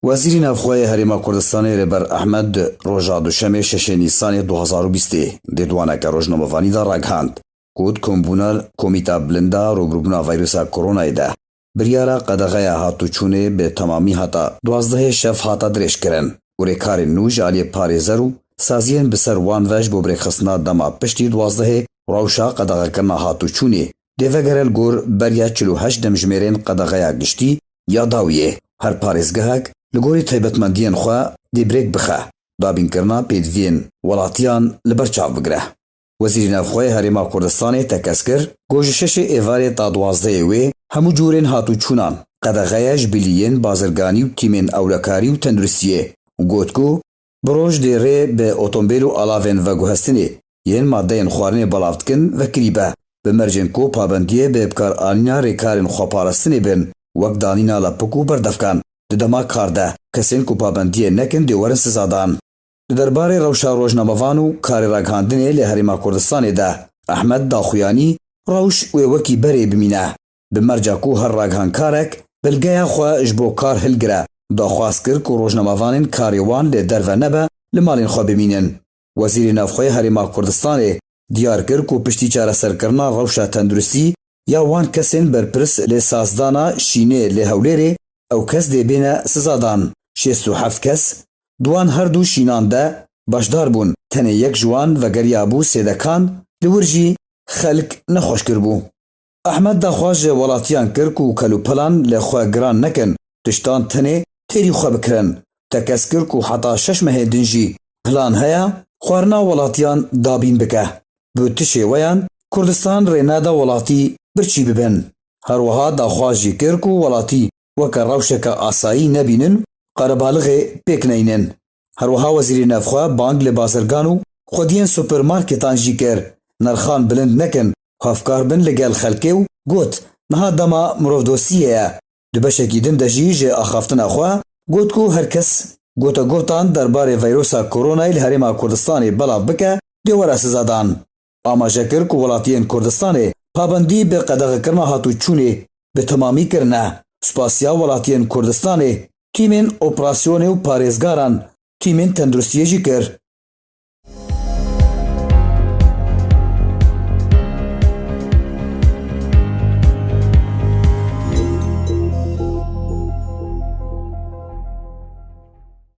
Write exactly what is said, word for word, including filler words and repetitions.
Wezîrê Navxwe yê Herêma Kurdistanê Rêber Ehmed roja Duşemê şeşê Nîsanê du hazar û bîstê di dê di waneke rojnamevanî de ragihand ku di kombûna Komîta Bilind a Rûbirûbûna Vîrusa Koronayê de biryara qedexeya hatûçûnê bi temamî heta duwazdehê şev hate dirêjkirin û rêkarên nû ji aliyê parêzer û saziyên bi ser wan ve ji bo birêkxistina dema piştî duwazdehê rewşa qedexekirina hatûçûnê dê vegere li gor beriya çil û heşt demjimêrên qedexeya giştî ya dawiyê. Her parêzgehek li gorî taybetmendiyên xwe dê birêk bixe, dabînkirina pêdiviyên welatiyan li ber çav bigire. Wezîrê Navxwe yê Herêma Kurdistanê tekez kir ku ji şeşê Êvarê ta duwazdehê wê hemû cûrên hatûçûnan qedexeya ji bilî yên bazirganî û tîmên ewlekarî û tenduristiyê û got ku bi roj dê rê bi otombêl û alavên veguhestinê yên madeyên xwarinê belav dikin vekirî be, bi mercên ku pabendiyê bi bikaranîna rêkarên xweparastinê bin, wek danîna lepik û berdevkan di dema kar de, kesên ku pabendiyê nekin dê werin sizadan. Li derbarê rewşa rojnamevan û karê ragihandinê li Herêma Kurdistanê de Ehmed daxuyanî rewş wê wekî berê bimîne. Bi merca ku her ragihandkarek belgeya xwe ji bo kar hilgire û daxwaz kir ku rojnamevanên karê wan li derve nebe li malên xwe bimînin. Wezîrê Navxwe yê Herêma Kurdistanê diyar kir ku piştî çareserkirina rewşa tenduristî ya wan kesên berpirs li sazdana şînê li Hewlêrê ew kes dê bêne sizadan. Şêst û heft kes di wan her du şînan de beşdar bûn. Tenê yek ji wan vegeriyabû sêdekan, li wir jî xelk nexweş kiribû. Ehmed daxwaz ji welatiyan kir ku kelûpelan li xwe giran nekin, tiştan tenê têrî xwe bikirin. Tekez kir ku heta şeş mehên din jî plan heye xwarina welatiyan dabîn bike. Bi tu şêweyan Kurdistan rê neda welatî birçî bibin. Her wiha daxwaz jî kir ku welatî weke rewşeke asayî nebînin, qerebalixê pêk neynin. Her wiha Wezîrê Navxwe bang li bazirgan û xwediyên supermarketan jî kir, nirxan bilind nekin, hevkar bin li gel xelkê û got, niha dema mirovdostiyê ye. Di beşekî din de jî ji axaftina xwe got ku her kes gotegotan derbarê veyrosa koronayê li Herêma Kurdistanê belav bike, dê were sizadan. Amaje kir ku welatiyên Kurdistanê pabendî bi qedexekirina hatûçûnê bi temamî kirine. Spasiya welatiyên Kurdistanê, tîmên operasyonê û parêzgaran, tîmên tenduristiyê jî kir.